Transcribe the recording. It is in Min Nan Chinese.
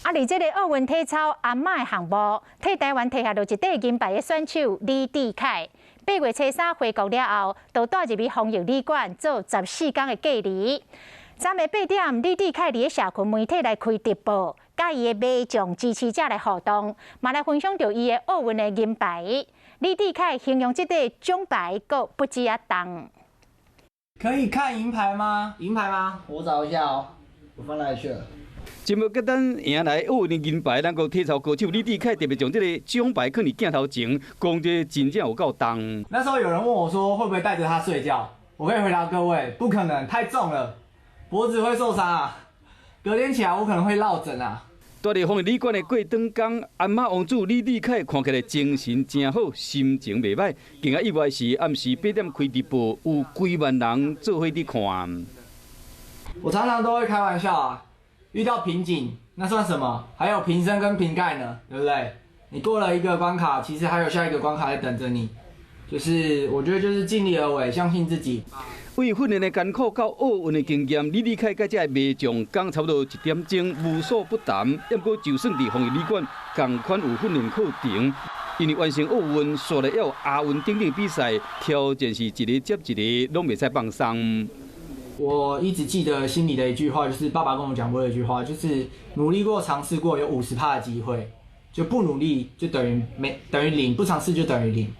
啊！佇這个奧運體操鞍馬的項目，替台灣提下著一塊銀牌的選手李智凱，8月初3回國了後，就帶入去防疫旅館做14天的隔離。昨暝8點，李智凱佇咧社群媒體來開直播，佮伊的迷將支持者來互動，嘛來分享著伊的奧運的銀牌。李智凱形容這塊獎牌閣不止仔重。可以看銀牌嗎？銀牌嗎？我找一下哦，我放哪裡去了？真無簡單贏來奧運的銀牌，咱國體操高手李智凱特別將這个獎牌囥佇鏡頭前，講這真正有夠重。那時候有人問我說，會不會帶著它睡覺？我可以回答各位，不可能，太重了，脖子會受傷啊。隔天起來我可能會落枕啊。蹛佇防疫旅館的過轉工，鞍馬王子李智凱看起來精神誠好，心情袂䆀。更較意外是暗時8點開直播，有幾萬人做伙佇看。我常常都會開玩笑啊。遇到瓶頸那算什麼？還有瓶身跟瓶蓋呢，對不對？你過了一個關卡，其實還有下一個關卡在等着你。就是我覺得就是盡力而為，相信自己。為訓練的艱苦到奧運的經驗，李智凱佮這个迷將講差不多一點鐘，無所不談。毋過就算佇防疫旅館，仝款有訓練課程，因為完成奧運，紲來猶有亞運等等比賽，挑戰是一个接一个，攏袂使放鬆。我一直記得心裡的一句話，就是爸爸跟我講過的一句話，就是努力過、嘗試過，有50%的機會，就不努力就等於沒等於零，不嘗試就等於零。